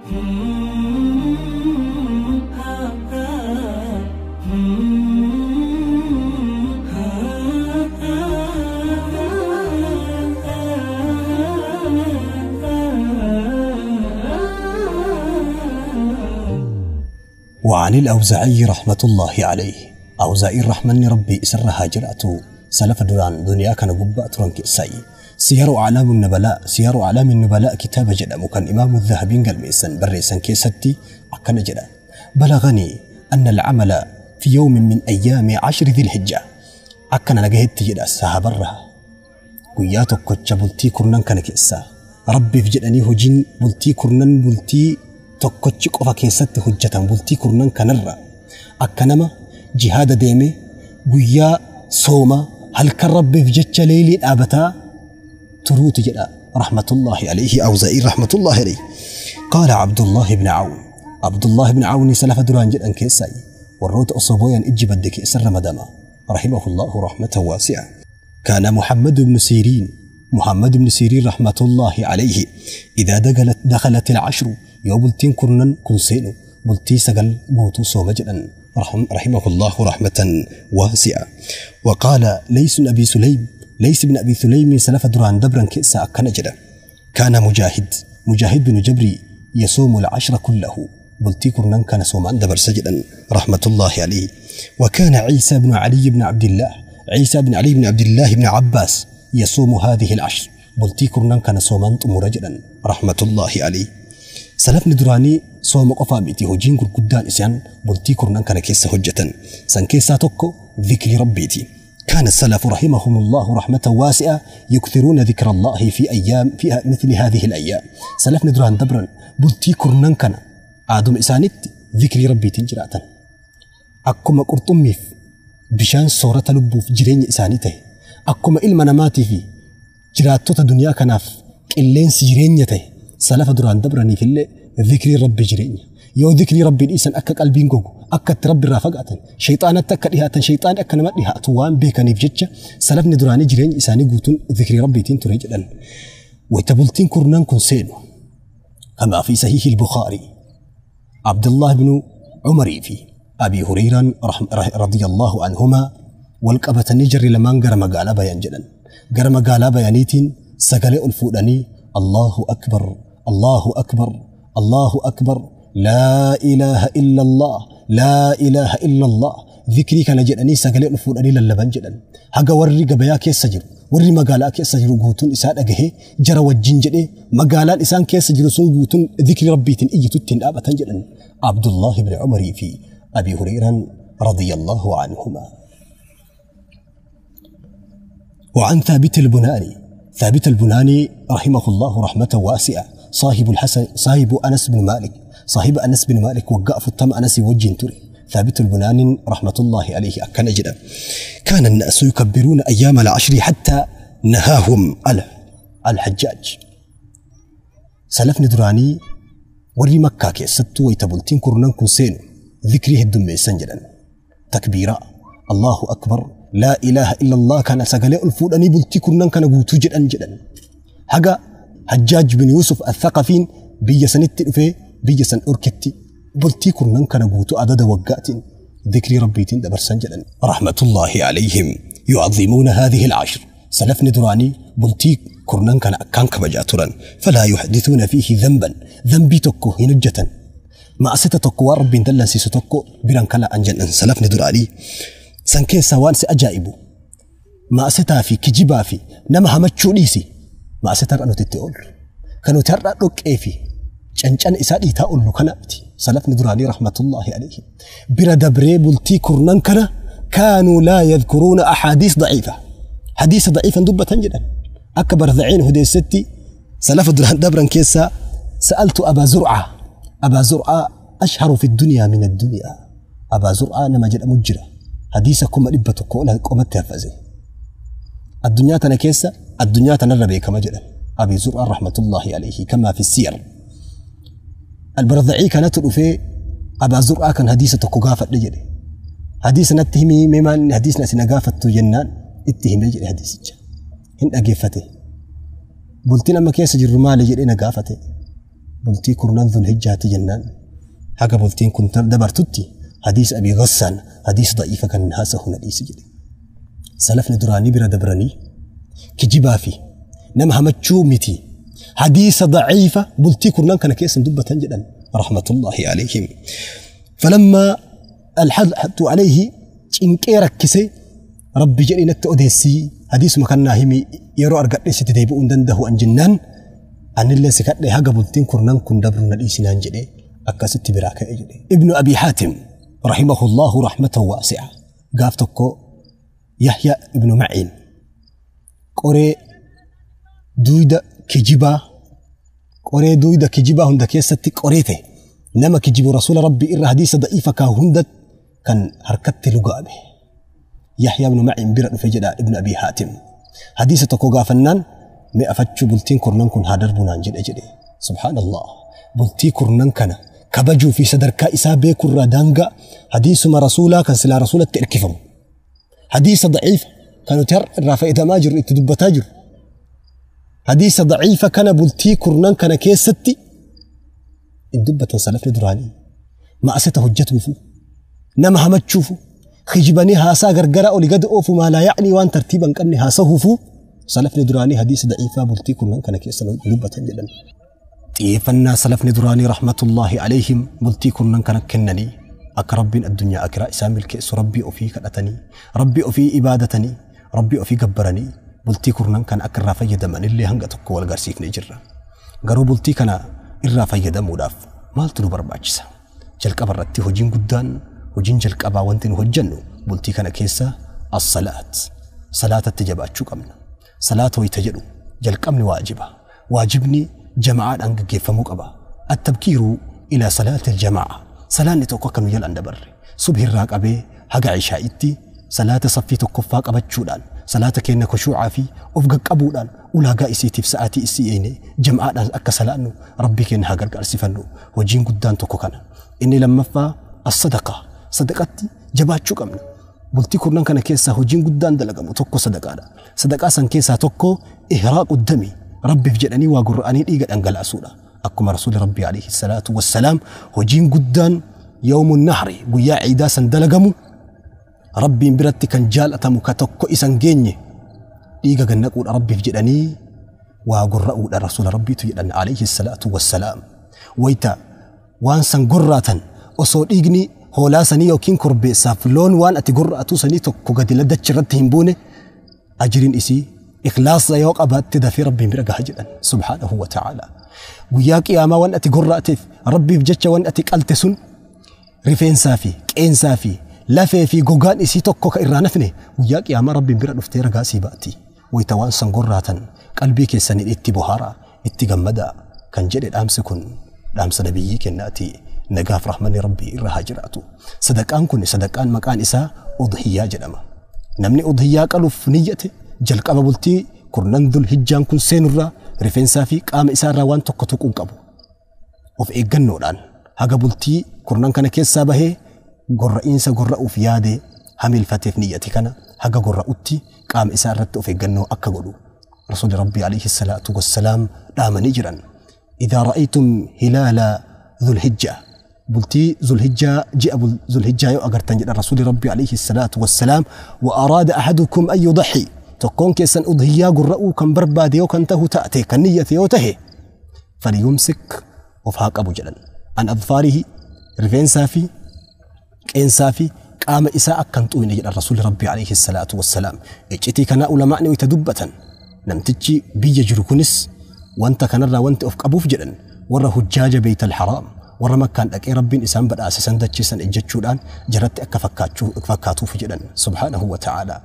وعن الأوزاعي رحمة الله عليه أوزاعي الرحمن ربي إسرها جرأته سلف دوران دنيا كان قبأ ترنك ساي سير أعلام النبلاء سير أعلام النبلاء كتاب جدم كان إمام الذهبي قال ميسن بريسن كيستي أكن جدا بلغني أن العمل في يوم من أيام 10 ذي الحجة أكن نجهت جدا سهبرها وياتك كتشبلتي كرنان كان كيسا ربي في جدني هجين بلتي كرنان بلتي tokkochi qofa keessatti hojjetan bultii kurnan kanarra akka nama jihaada deeme guyyaa sooma halkan rabbiif jecha leelii dhaabataa turuuti jedha rahmatullahi alayhi awzaa'i rahmatullahi alayhi. Qaala Abdullah ibn Awn Abdullah ibn Awn salafa duraan jedhan keessaa warroota osoo booyan ijji badde keessa ramadama rahimahullahu rahmatan waasi'a. Kaana Muhammad ibn Siiriin Muhammad ibn Siiriin rahmatullahi alayhi idaa dakhalat al-ashru yoo bultiin kurnan kun seenu bultii 9 guutuu sooma jedhan رحمه الله رحمة واسعة. وقال ليس أبي سليم ليس بن أبي سليم سلف دران دبرا كئسا أكنجدا كان مجاهد بن جبري يصوم العشر كله بلتي كرنان كان صومان دبر سجدا رحمة الله عليه. وكان عيسى بن علي بن عبد الله عيسى بن علي بن عبد الله بن عباس يصوم هذه العشر بلتي كرنان كان صومان طمرجدا رحمة الله عليه. سلفني دراني صوم قفا ميتي هجين قدان إسيان بلتي كرنان كان كيس هجة سن كيسا توكو ذكر ربيتي. كان السلف رحمهم الله رحمة واسعة يكثرون ذكر الله في أيام في مثل هذه الأيام. سلفني دران دبرا بلتي كرنان كان آدم إسانت ذكر ربيتي جراتا أكما قرطميف بشان صورة لبوف جرين إسانته أكما إلما نماتي في جراتوتا دنيا كناف إلين سجرين سلف دران دبرني في الليل ذكري ربي جريني يو ذكري ربي الإنسان أكا قلبين جوجو أكا تربي رافقة شيطان تكا لها شيطان أكا نمت لها أتوان بيكني بجتة سلفني دراني جريني إنساني قوتون ذكري ربي تين تريجلن وتبلتين كرنان كنسينو كما في صحيح البخاري عبد الله بن عمر في أبي هريرة رضي الله عنهما والقبة نجر لمن قرم قال بيان جلن قرم قال بيانيتين سقل الفؤلاني الله أكبر الله أكبر الله أكبر لا إله إلا الله لا إله إلا الله ذكري كان جدني سقل الفؤلاني للبن جدن هجا وري قبيا كيس سجر وري مقالا كيس سجر قوتون إسان أجهه جرى والجنجده مقالا إسان كيس سجر سون قوتون ذكر ربي تن إيجي تتن أبا تنجدن عبد الله بن عمر في أبي هريرة رضي الله عنهما. وعن ثابت البناني ثابت البناني رحمه الله رحمة واسعة صاحب الحسن صاحب أنس بن مالك صاحب أنس بن مالك وقف التم أنس وجه تري ثابت البناني رحمة الله عليه أكن أجدا كان الناس يكبرون أيام العشر حتى نهاهم الحجاج. سلفني دراني وري مكة كيستو ويتبلتين كرنان كنسينو ذكريه الدمي سنجدا تكبيرا الله أكبر لا إله إلا الله كان سقلي الفول أني بلتي كرنان كان قوتو جدا جدا حقا حجاج بن يوسف الثقفين بيسن التلفي بيسن أركتي بلتي كرنان كان قوتو عدد وقات ذكر ربيتين دبر سنجدا رحمة الله عليهم يعظمون هذه العشر. سلفني دراني بلتي كرنان كان أكان كبجاترا فلا يحدثون فيه ذنبا ذنبي تكو هنجة ما أستتكو ربي دلن سيستكو بران كلا أنجن سلفني دراني سان keessa waan si ajaa'ibu maasitaa fi kijibaa fi nama hamachuu dhiisi maasita har'a nuti itti oollu kan nuti har'a dhoqqee fi cancan isaa dhiitaa oollu kana miti salafni duraanii rahmatullahi alayhi bira dabree bultii kurnan kana kaanuu laa yadkuruuna axaadiis daciifa hadiisa daciifan dubbatan jedhan akka barzaciin hudeessetti salafa duraan dabran keessaa sa'altu abaa zurcaa abaa zurcaa ashharu fi ddunyaa min addunyaa abaa zurcaa nama jedhamu jira حديثكم 100 ولا قمت تفزي الدنيا تنكيسة الدنيا تنربي كما جدا أبي زرع رحمة الله عليه كما في السير البرذعي كانت في أبا زرع كان حديثة قافة لجري حديث نتهمي ممن حديثنا سنقافة جنان اتهمي جري حديث هن أقفته بلتنا ما كيس جرمال جري نقافته Bultii kurnan Dhulhijjaati jennaan haga bultiin kun dabartutti hadiisa Abii Ghassaan hadiisa da'iifa kan haasahu na dhiisi jedhe. Salafni duraanii bira dabranii kijibaa fi nama hamachuu miti hadiisa da'iifa bultii kurnan kana keessa dubbatan jedhan rahmatullahi alayhim. Falammaa alhadtu alayhi cinqee rakkise rabbi jedhii natti odeessii hadiisuma kan naa himi yeroo argadhe sitti deebi'uu hin danda'u an jennaan anillee si kadhe haga bultiin kurnan kun dabru na dhiisinaan jedhe akkasitti biraa ka'e jedhe. Ibnu Abi Haatim rahimahullahu rahmatan waasi'a gaaf tokko Yahya ibnu Maciin qoree duuda kijibaa qoree duuda kijibaa hunda keessatti qoree ta'e nama kijibu rasuula rabbii irra hadiisa da'iifa kaa hunda kan harkatti lugaame. Yahya ibnu Maciin bira dhufe jedha Ibnu Abi Haatim. Hadiisa tokko gaafannaan mee afachuu bultiin kurnan kun haa darbu naan jedhe jedhe. Subhaanallah. Bultii kurnan kana kabajuu fi sadarkaa isaa beekurraa daangaa hadiisuma rasuulaa kan silaa rasuulatti erkifamu. Hadiisa da'iifa kan nuti har'a irraa fayyadamaa jirru itti dubbataa jirru. Hadiisa da'iifa kana bultii kurnan kana keessatti hin dubbatan salafni duraanii. Ma'asata hojjetuufu nama hamachuufu kijibanii haasaa gargaraa oli gadi oofu maalaa ya'nii waan tartiiba hin qabne haasahuufu salafni duraanii hadiisa da'iifaa bultii kurnan kana keessa dubbatan jedhan. Xiyyeeffannaa salafni duraanii rahmatullahi alayhim bultii kurnan kana kennanii akka rabbiin addunyaa akiraa isaan milkeessu rabbii ofii kadhatanii rabbii ofii ibaadatanii rabbii ofii gabbaranii bultii kurnan kana akka irraa fayyadaman illee hanga tokko wal agarsiifnee jirra. Garuu bultii kana irraa fayyadamuudhaaf maaltu nu barbaachisa? Jalqaba irratti hojiin guddaan hojiin jalqabaa wanti nu hojjennu bultii kana keessa as-salaat. Salaatatti jabaachuu qabna. Salaata wayita jedhu jalqabni waajiba. Waajibni jamaa'aadhaan gaggeeffamuu qaba. Attabkiiru ila salaatil jamaa'a. Salaanni tokko akka nu jalaan dabarre. Subhirraa qabee haga ishaa'itti salaata saffii tokkoffaa qabachuudhaan salaata keenya kushuucaa fi of qaqqabuudhaan ulaagaa isiitiif sa'aatii isii eegne jamaa'aadhaan akka salaannu rabbii keenya haa gargaarsifannu. Hojiin guddaan tokko kana. Inni lammaffaa as-sadaqaa. Sadaqatti jabaachuu qabna. Bultii kurnan kana keessaa hojiin guddaan dalagamu tokko sadaqaadha. Sadaqaa san keessaa tokko ihraaqu dami rabbiif jedhanii waa gurra'anii dhiiga dhangalaasuudha. Akkuma rasuulli rabbii alayhi salaatu wassalaam hojiin guddaan yawmun nahri guyyaa ciidaa san dalagamu rabbiin biratti kan jaalatamu ka tokko isan geenye dhiiga gannaquudha rabbiif jedhanii waa gurra'uudha rasuula rabbiitu jedhan alayhi salaatu wassalaam. Wayita waan san gurraatan osoo dhiigni hoolaa sanii yookiin korbeessaaf loon waan ati gurra'atu sanii tokko gadi ladachi irratti hin buune ajiriin isii ikhlaasa yoo qabaatte dafee rabbiin bira gaha jedhan subhaanahu wa ta'ala. Guyyaa qiyaamaa waan ati gurra'ateef rabbiif jecha waan ati qalte sun rifeensaa fi qeensaa fi lafee fi gogaan isii tokko ka irraa nafne guyyaa qiyaamaa rabbiin bira dhuftee ragaa sii baati. Wayita waan san gurraatan qalbii keessaniin itti bohaaraa itti gammadaa kan jedhe dhaamsi kun dhaamsa nabiyyii kennaati. Nagaaf rahmanni rabbii irra haa jiraatu. Sadaqaan kun sadaqaan maqaan isaa udhiyyaa jedhama. Namni udhiyyaa qaluuf niyyate jalqaba bultii kurnan dhulhijjaan kun seenurraa rifeensaa fi qaama isaarraa waan tokko tuquu qabu. Of eeggannoodhaan haga bultii kurnan kana keessaa bahee gorra'iinsa gorra'uuf yaade hamilfateef niyyate kana haga gorra'utti qaama isaa irratti of eeggannoo akka godhu rasuulli rabbii alayhi salaatu wassalaam dhaamanii jiran. Idaa ra'aytum hilaala dhulhijjaa bultii zulhijjaa ji'a zulhijjaa yoo agartan jedhan rasuulli rabbii alayhi salaatu wassalaam wa araada ahadukum an yudaxi tokkoon keessan udhiyyaa gurra'uu kan barbaade yoo kan tahu taate kan niyyate yoo tahe falyumsik of haa qabu jedhan an adfaarihi rifeensaa fi qeensaa fi qaama isaa akka hin xuqne jedhan rasuulli rabbii alayhi salaatu wassalaam. Iccitii kana ulamaa'ni wayita dubbatan namtichi biyya jiru kunis wanta kanarraa wanti of qabuuf jedhan warra hujjaaja beeytal haraam warra makkaan dhaqee rabbiin isaan badhaase san dachiisan ejjechuudhaan jaratti akka fakkaatuuf jedhan subhaanahu wa ta'ala.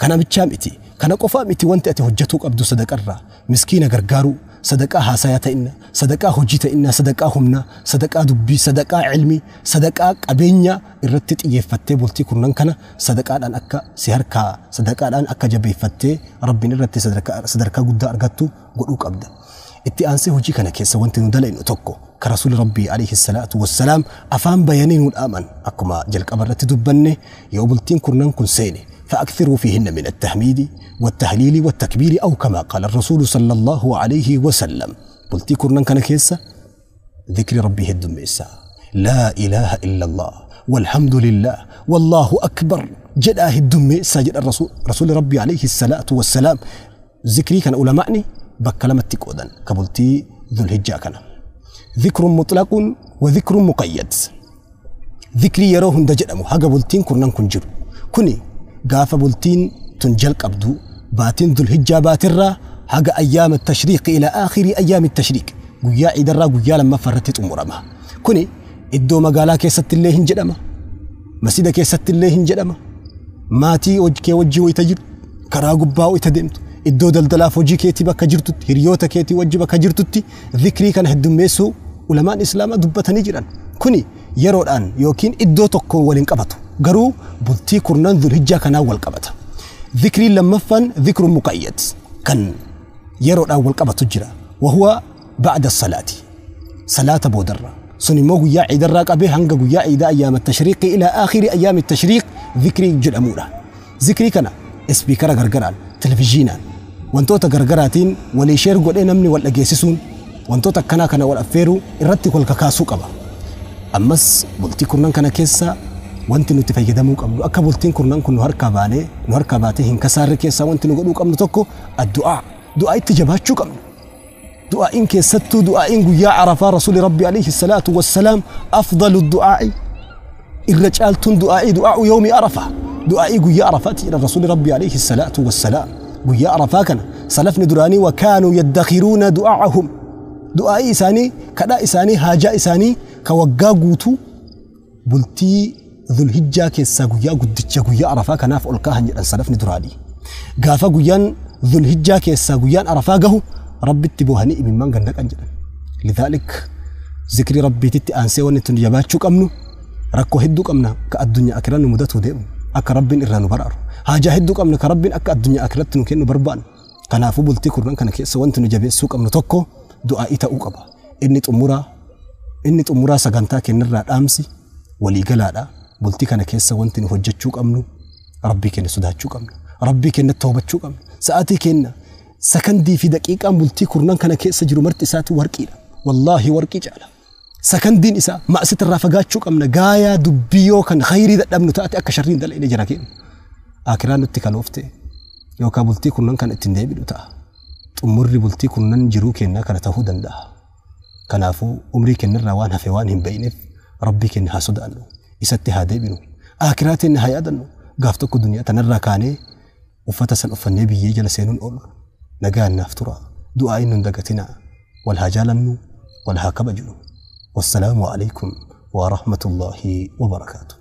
Kana bichaa miti kana qofaa miti wanti ati hojjetuu qabdu sadaqarraa miskiina gargaaruu sadaqaa haasayaa ta'inna sadaqaa hojii ta'inna sadaqaa humnaa sadaqaa dubbii sadaqaa cilmii sadaqaa qabeenya irratti xiyyeeffattee bultii kurnan kana sadaqaadhaan akka si harkaa sadaqaadhaan akka jabeeffattee rabbiin irratti sadarkaa guddaa argattu godhuu qabda. Itti aansee hojii kana keessa wanti nu dalaynu tokko ka rasuulli rabbii alayhi salaatu wassalaam afaan bayanii nu dhaaman akkuma jalqaba irratti dubbanne yoo bultiin kurnan kun seene فأكثروا فيهن من التحميد والتهليل والتكبير أو كما قال الرسول صلى الله عليه وسلم. bultii kurnan kana keessa ذكر ربي هدميسا لا إله إلا الله والحمد لله والله أكبر جدا هدميسا جدا الرسول رسول ربي عليه الصلاة والسلام. ذكري كان علماءني بكلمة قودن كبلتي ذو الهجة كان ذكر مطلق وذكر مقيد. ذكري يروهن دجدمو حاجة بولتين كرنان كنجر كوني قافة بولتين تنجل قبدو باتين ذو الهجة باترة حاجة أيام التشريق إلى آخر أيام التشريق قيا عيدرا قيا لما فرتت أمورما كوني إدو مقالا كيست الله هنجدما مسيدة كيست الله هنجدما ماتي وجكي وجي ويتجر كرا قبا ويتدمت إدو دلدلا فوجي كيتي بكا جرتت هريوتا كيتي وجي بكا جرتت ذكري كان هدميسو علماء الإسلام دبتني جيران كوني yeroodhaan yookiin iddoo tokko waliin qabatu garuu bultii kurnan dhulhijjaa kanaa wal qabata. Dhikrii lammaffaan dhikru muqayyad kan yeroodhaan wal qabatu jira. Wahuwa ba'da salaati salaata boodarra sun immoo guyyaa ciidarraa qabee hanga guyyaa ciidaa ayyaama tashriiqii ilaa aakhiri ayyaami tashriiq dhikrii jedhamudha. Dhikrii kana ispiikara gargaraan televizhiinaan wantoota gargaraatiin walii sheer godhee namni wal dhageessisuun wantoota akkanaa kana wal affeeruu irratti wal kakaasuu qaba. Ammas bultii kurnan kana keessa wanti nuti fayyadamuu qabnu akka bultiin kurnan kun nu harkaa baanee nu harkaa baatee hin kasaarre keessaa wanti nu godhuu qabnu tokko addu'aa du'aa itti jabaachuu qabnu. Du'aa'iin keessattuu du'aa'iin guyyaa Arafaa Rasuuli Rabbi alayhi salaatu wassalaam afdalu du'aa'i irra caaltuun du'aa'ii du'aa'u yawmi Arafaa du'aa'ii guyyaa Arafaati jedhan Rasuuli Rabbi alayhi salaatu wassalaam. Guyyaa Arafaa kana salafni duraanii wa kaanuu yaddakhiruuna du'aa'ahum du'aa'ii isaanii kadhaa isaanii haajaa isaanii ka waggaa guutuu bultii dhulhijjaa keessaa guyyaa guddicha guyyaa Arafaa kanaaf ol kaahan jedhan salafni duraanii. Gaafa guyyaan dhulhijjaa keessaa guyyaan Arafaa gahu rabbitti boohanii imimmaan gannaqan jedhan. Lidhaalik zikrii rabbiititti aansee wanni tun jabaachuu qabnu rakkoo hedduu qabna ka addunyaa akiraa nu mudatuu deemu akka rabbiin irraa nu baraaru haajaa hedduu qabna ka rabbiin akka addunyaa akiratti nu kennu barbaannu. Kanaafuu bultii kurnan kana keessa wanti nu jabeessuu qabnu tokko du'aa'ii ta'uu qaba. Inni xumuraa sagantaa kennirraa dhaamsi waliigalaadha. Bultii kana keessa wanti nu hojjechuu qabnu rabbii keenya sodaachuu qabna. Rabbii keenya toobachuu qabna. Sa'aatii keenya sakandii fi daqiiqaan bultii kurnan kana keessa jiru marti isaatu warqiidha. Wallaahi warqii caala. Sakandiin isaa ma'asitti irraa fagaachuu qabna. Gaayaa dubbii yoo kan khayrii dadhabnu taate akka sharriin dalagne jira keenya. Akiraan nutti kaloofte yookaan bultii kurnan kana ittiin deebinu ta'a. Xumurri bultii kurnan jiruu keenyaa kana ta'uu danda'a. Kanaafuu umrii keenyarraa waan hafe waan hin beekneef rabbii keenya haa sodaannu, isatti haa deebinu, akiraa teenya haa yaadannu. Gaaf tokko duniyaa tanarraa kaanee uffata san uffannee biyyee jala seenuun oolu nagaan naaf tura. Du'aa inni hin dagatinaa. Wal haa jaalannu, wal haa kabajnu. Wassalaamu alaikum wa rahmatullahi wa barakaatuh.